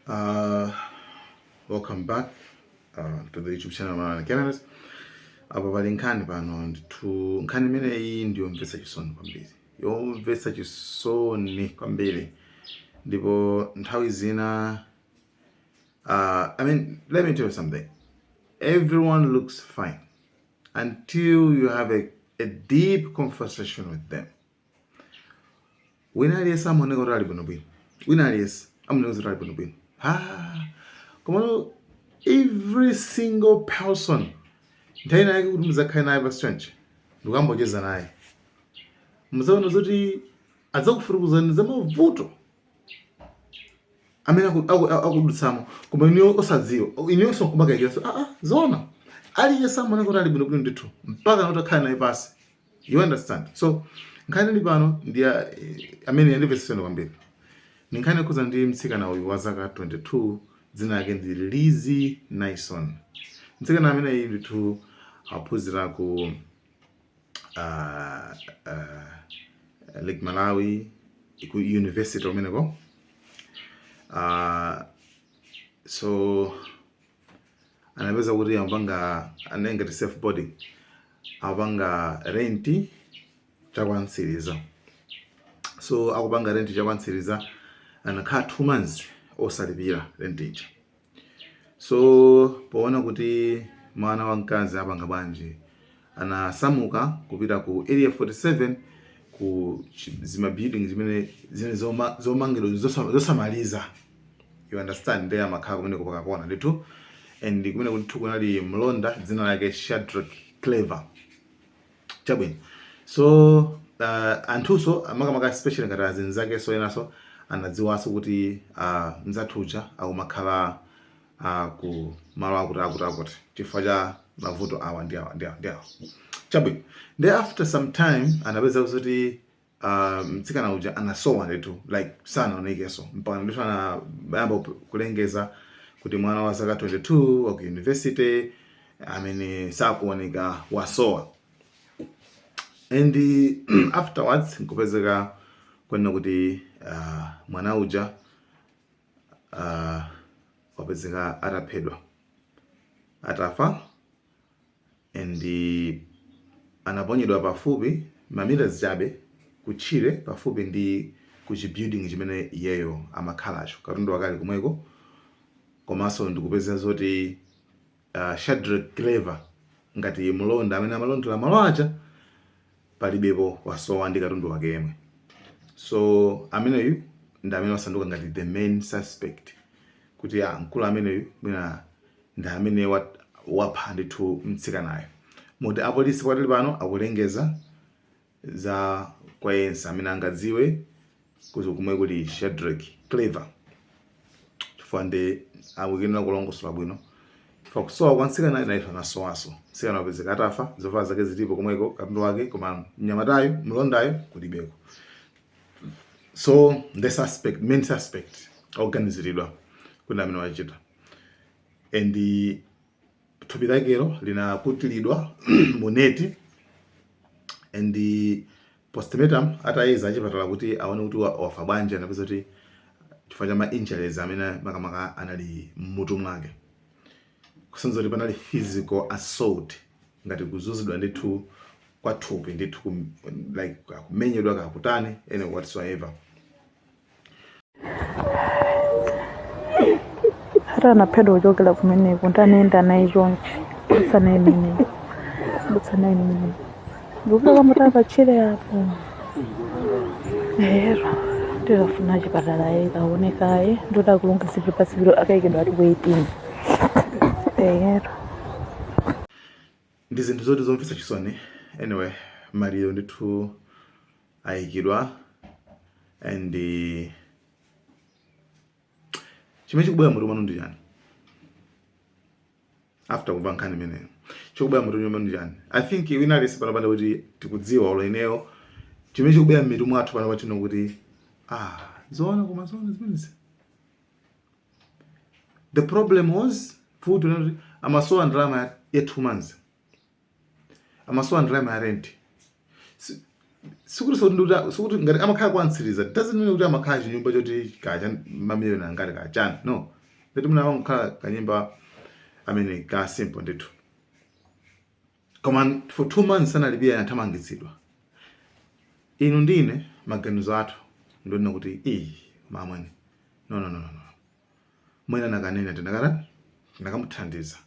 Welcome back to the YouTube channel Malawi Cameras. Apa pali nkhani pano ndithu, nkhani imeneyi ndiyomvetsa chisoni kwambiri, yomvetsa chisoni kwambiri. Ndipo nthawi zina, I mean, let me tell you something. Everyone looks fine until you have a deep conversation with them. Wina aliyense amaoneka kuti ali bwinobwino, wina aliyense amaoneka kuti ali bwinobwino. Ah, komano every single person, nthawi inayake kuti muzakhale naye pa chonchi ndikambocheza naye, muzaona zoti adzakufotokozani za mavuto amene akudutsamo, koma inuyo osadziwa, inuyonso nkumakayikira. Ah, ah, zoona? Aliyense amaoneka kuti ali bwinobwino ndithu mpaka utakhala naye pasi, you understand? So nkhani ili pano ndi amene yandimvetsa chisoni kwambiri ni nkhani yokhuza ndi mtsikana uyu wa zaka 22, dzina lake ndi Lizzie Nyson. Mtsikana ameneyi ndithu aphunzira ku Lake Malawi, ku university umeneko. So anapeza kuti amapanga, anali ngati self boarding, amapanga rent cha kwa Mtsiriza. So akupanga rent cha kwa Mtsiriza, anakhala 2 months osalipira rent ija. So poona kuti mwana wamkazi apanga bwanji, anasamuka kupita ku Area 47, ku zima building zimene zimene zomangidwa zosamaliza, you understand? Ndiye amakhala kumene kupakakona ndithu, and kumene ndithu kunali mlonda dzina lake Shadrack Clever. Chabwino. So anthunso, amakamaka especially ngati azinzake, so enaso anadziwanso kuti mzathu uja akumakhala ku malo akuti akuti akuti chifukwa cha mavuto awa ndi awa ndi awa ndi awa. Chabwino. Ndi after some time anapeza kuti mtsikana uja anasowa ndithu, like sanaonekenso, mpaka ndithu anayamba kulengeza kuti mwana wa zaka 22 wa ku university amene sakuoneka, wasowa. And afterwards nkupezeka kwenena kuti mwana uja wapezeka ataphedwa, atafa, and anaponyedwa pafupi mamita chabe kutchire pafupi ndi ku chibuilding chimene iyeyo amakhalacho, katundu wakale kumweko. Komanso ndikupeza zoti Shadrack Clever, ngati mlonda amene amalondera malo aja, palibepo, wasowa ndi katundu wake yemwe. So ameneyu ndi amene wasanduka ngati the main suspect, kuti ah, mkulu ameneyu mwina ndi amene wapha ndithu mtsikanayo. Moti apolisi pakatali pano akulengeza za kwa yense amene angadziwe kuti kumwe kuli Shadrack Clever, chifukwa ndi akuyenera kulongosola bwino, chifukwa kusowa kwa mtsikana naye anasowaso. Mtsikana wapezeka atafa, zovala zake zilipo komweko, katundu wake, koma mnyamatayo, mlondayo, kulibeko. So the suspect, main suspect oganiziridwa kuti amene wachita, and thupi lakelo linakutiridwa mu neti, and postmortem atayeza achipatala kuti aone kuti wafa bwanji, anapeza kuti chifukwa cha ma injuries amene makamaka anali mmutu mwake, kusonyeza kuti panali physical assault, ngati kuzunzidwa ndithu kwa thupi ndithu, like kumenyedwa kakutani, anyway, whatsoever. Ati anaphedwa kuchokera kumeneko, ndanenda naye chonchi, kudutsa naye meneko, kudutsa naye meneko, ndikupita kwamutapa patchire apo ero. Tikafuna chipatala ye kaonekaye, ndoti akulonga chipasipiro akayikidwa ati waiting ero. Ndi zinthu zoti zomvetsa chisoni. Anyway, maliro ndithu ayikidwa, and chimene chikubwera mutu mwanu ndi chani after kumva nkhani imeneyo? Chikubwera mutu mwanu ndi chani? I think wina aliyense pano pano kuti tikudziwa, olo ineyo, chimene chikubwera mmitu mwathu pano pachino kuti ah, zoona? Koma zoona zimenezi? The problem was futi unati amasowa ndalama ya 2 months, amasowa ndalama ya rent. Sikuti sikuti ngati amakhala kwa Mtsiriza doesn't mean kuti amakhala chinyumba choti kacha mamiliyoni angati kachani, no. Nditi munakhala kanyimba amene ka simple ndithu, koma for 2 months sanalipire, anathamangitsidwa. Inu ndine maganizo athu ndionena kuti iyi mamwene, no, no, no, no, no. Mwene nakanena tinakata tinakamuthandiza.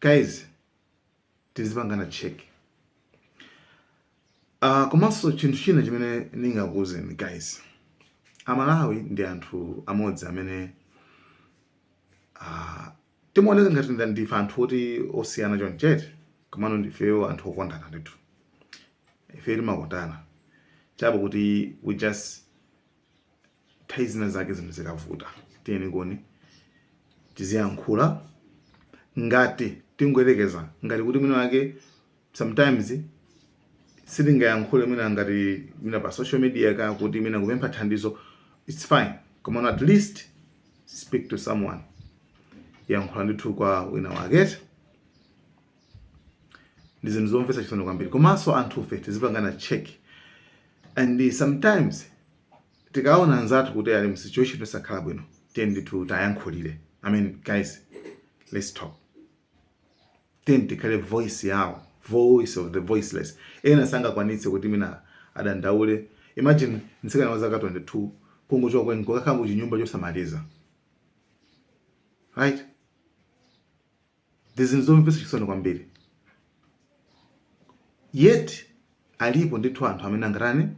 Guys, tizipangana check. Komanso chinthu china chimene ndingakuwuzeni guys, Amalawi ndi anthu amodzi amene timaoneka ngati ndife anthu oti osiyana chonchete, komano ndifeyo anthu okondana ndithu. Ife timakondana chabe kuti we just nthawi zina zake zinthu zikavuta, tiyeni koni tiziyankhula. Ngati tingoyerekeza ngati kuti mwina wake sometimes sitingayankhule mwina ngati mwina pa social media ka kuti mwina kupempha thandizo, it's fine, koma at least speak to someone, yankhula ndithu kwa wina wake. Ndi zinthu zomvetsa chisoni kwambiri. Komanso anthufe tizipangana check, and sometimes tikaona anzathu kuti ali mu situation yosakhala bwino, tiye ndithu tayankhulire. I mean, guys, let's talk. Tiye tikhale voice yawo, voice of the voiceless. Ena sangakwanitse kuti mina adandaule. Imagine mtsikana wa zaka 22 kungochoka kweni kukakhala ku chinyumba chosamaliza, right? Ndi zinthu zomvetsa chisoni kwambiri, yet alipo ndithu anthu amene angatani,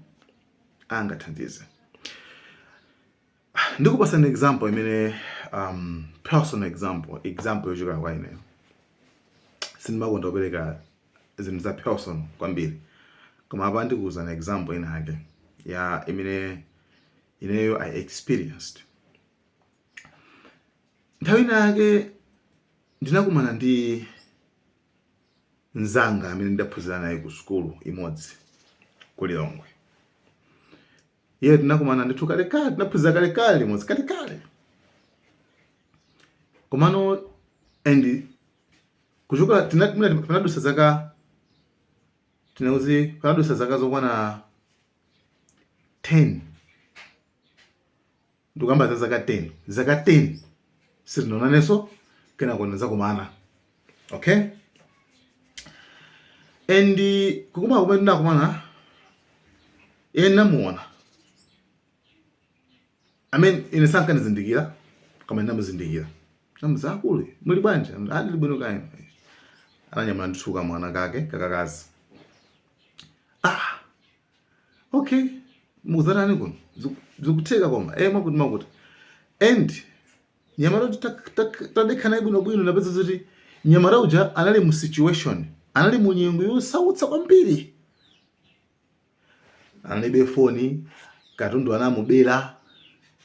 angathandize. Ndikupasani example imene personal example, example yochokera kwa ineyo. Sindimakonda kupereka zinthu za personal kwambiri, koma apa ndikuwuzani example ina yake ya imene ineyo I experienced. Nthawi ina yake ndinakumana ndi mzanga amene ndaphunzira naye ku sukulu imodzi ku Lilongwe. Iye tinakumana ndithu kalekale, tinaphunzira kalekale limodzi, kalekale. Komano and kuchoka panadusa zaka, tinauzi panadusa zaka zokwana 10. Ndikuyamba za zaka 10, zaka 10 sitinaonanenso. Kenako ndinazakumana, okay, and kukumana kumene ndinakumana iye, ndinamuona, I mean, ine sankanizindikira koma ndinamuzindikira. Namuza, "Akulu, muli bwanji?" "Ali bwino kaya." Ananyamula ndithu kamwana kake kakakazi. "Ah, okay, mukuzatani kuno? Zikutheka koma makuti makuti." And nyamata uja tadekha naye bwinobwino, napeza kuti nyamata uja anali mu situation, anali mu nyengo yosautsa kwambiri. Analibe foni, katundu anamubera,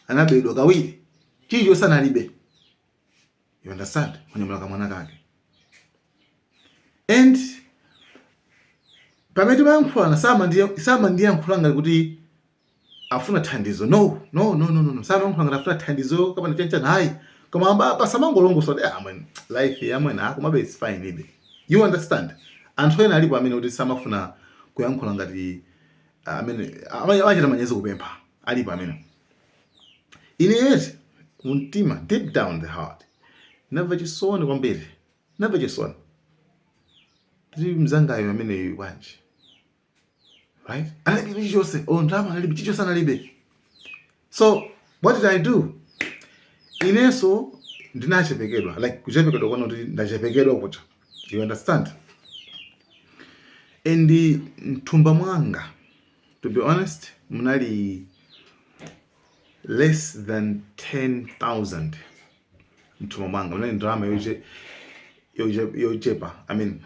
anabedwa kawiri, chilichonse analibe, you understand? Kunyamula kamwana kake. And pamene timayankhulana, samandiyankhula ngati kuti afuna thandizo. No, no, no, no, no, no. Samayankhula ngati afuna thandizo kapena chanchani, hayi, koma pasamangolongosola kuti, "Ah, man, life yamwene komabe it's fine ibe," you understand? Anthu ena alipo amene kuti samafuna kuyankhula ngati amene amachita manyazi kupempha, alipo amene. Ine yeti mumtima, deep down the heart, namva chisoni kwambiri, namva chisoni kuti mzangayo ameneyu bwanji, right? Analibe chilichonse, oh, ndalama analibe, chilichonse analibe. So what did I do? Inenso ndinachepekedwa, like kuchepekedwa kwano kuti ndachepekedwa kucha, you understand? And mthumba mwanga, to be honest, munali less than 10,000. Mthumba mwanga munali ndalama yochepa, I mean,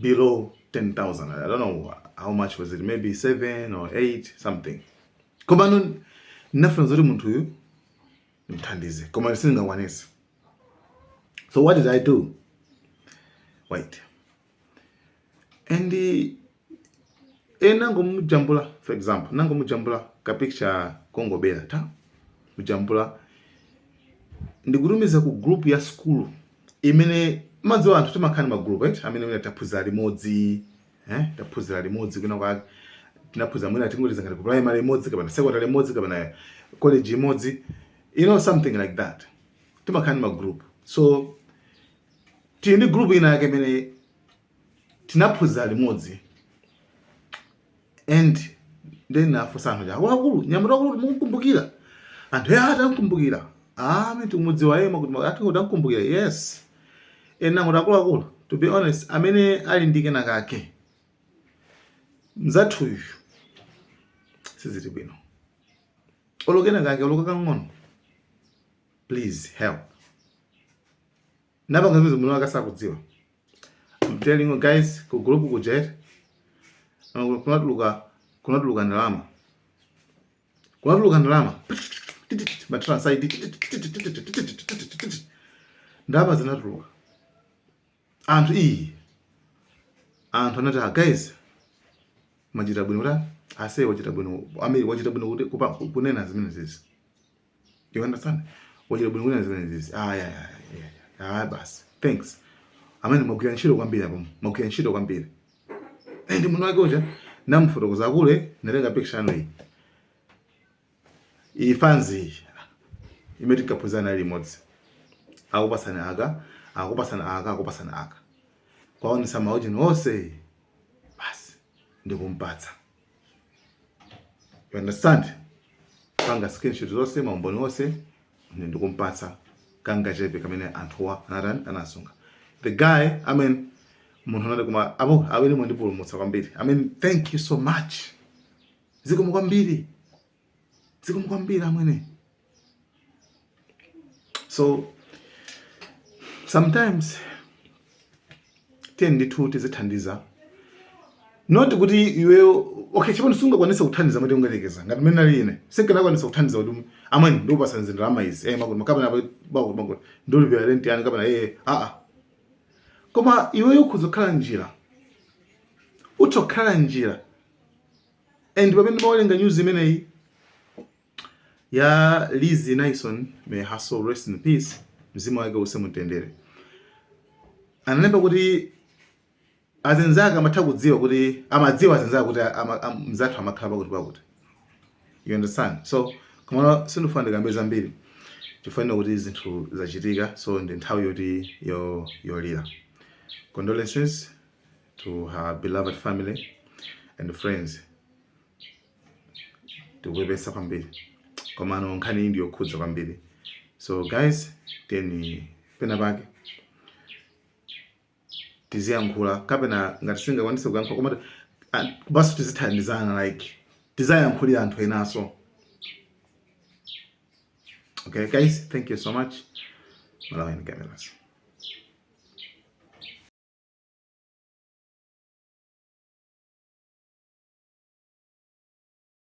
below 10,000. I don't know how much was it, maybe 7 or 8 something. Komano ndinafuna zoti munthu uyu ndimthandize, koma sindingakwanise. So what did I do? Wait, and nangomujambula, for example, nangomujambula ka picture kongobera, ta mujambula ndikutumiza ku group ya school imene madziwa anthu timakhala ma group, right? Amene mwina taphunzira limodzi, eh, taphunzira limodzi kwina kwake, tinaphunzira mwina tingotiza ngati ku primary imodzi kapena secondary imodzi kapena college imodzi. Something like that. Timakhala ndi ma group. So tili ndi group ina yake imene tinaphunzira limodzi, and then nafunsa anthu ja, "Akuluakulu, nyamata akulu, mukukumbukira?" Anthu ya tamkumbukira, ah, tikumudziwa yema kuti ati tamkumbukira. Yes, ena kuti, "Akuluakulu, to be honest, amene ali ndi kena kake mzathuyu sizili bwino, olo kena kake, olo kakang'ono, please help." Napanga zimene munthu akasakudziwa. I'm telling you guys, ku group kujet kunatuluka ndalama, kunatuluka ndalama, ma transfer, ndalama zinatuluka. Anthu iyi, anthu anati, "Ah, guys, machita bwino." Kuti ase wachita bwino, amiri wachita bwino kuti kunena zimene zizi. You understand? Wachita bwino kunena zimene zizi. Ah, yeah. Ah, basi, thanks amene mwagwira ntchito kwambiri apo, mwagwira ntchito kwambiri. And munthu wake uja namufotokoza, "Akule, ndatenga picture yanu iyi, iyi fanzi iyi imene tinkaphunzira nayo limodzi, akupasani aka, akupasani aka, akupasani aka." Kwaonesa maujini onse basi, ndikumpatsa. You understand? Panga screenshot zonse, maumboni onse, ine ndikumpatsa kangachepe kamene anthuwa anatani, anasunga. The guy, I mean, munthu anati, "Koma apo awene mwandipulumutsa kwambiri. I mean, thank you so much, zikomo kwambiri, zikomo kwambiri amwene." So sometimes tiye ndithu tizithandiza, not kuti iweyo, okay, chipano sungakwanisa kuthandiza mati ungatekeza ngati mmene nali ine sinkanakwanisa kuthandiza kuti, "Amweni, ndikupasa ndalama izi, makuti makapena bakuti makuti ndolipira rent yani," kapena aa. Koma iweyo ukhoza kukhala njira, utha kukhala njira. And pamene mawerenga news imeneyi ya Lizzie Nyson, may her soul rest in peace, mzimu wake use mutendere, analemba kuti azinzake amatha kudziwa kuti, amadziwa azinzake kuti mzathu amakhala pakuti pakuti. You understand? So koma sindifuna ndikambe zambiri chifukwa kuti zinthu zachitika, so ndi nthawi yoti yolira. Condolences to her beloved family and friends. Tikupepesa kwambiri, komano nkhani iyi ndiyokhudza kwambiri. So guys, tiyeni pena pake tiziyankhula, kapena ngati singakwanise kuyankhula, koma basi tizithandizana, like tizayankhulira anthu enaso. Okay guys, thank you so much. Malawi Cameras.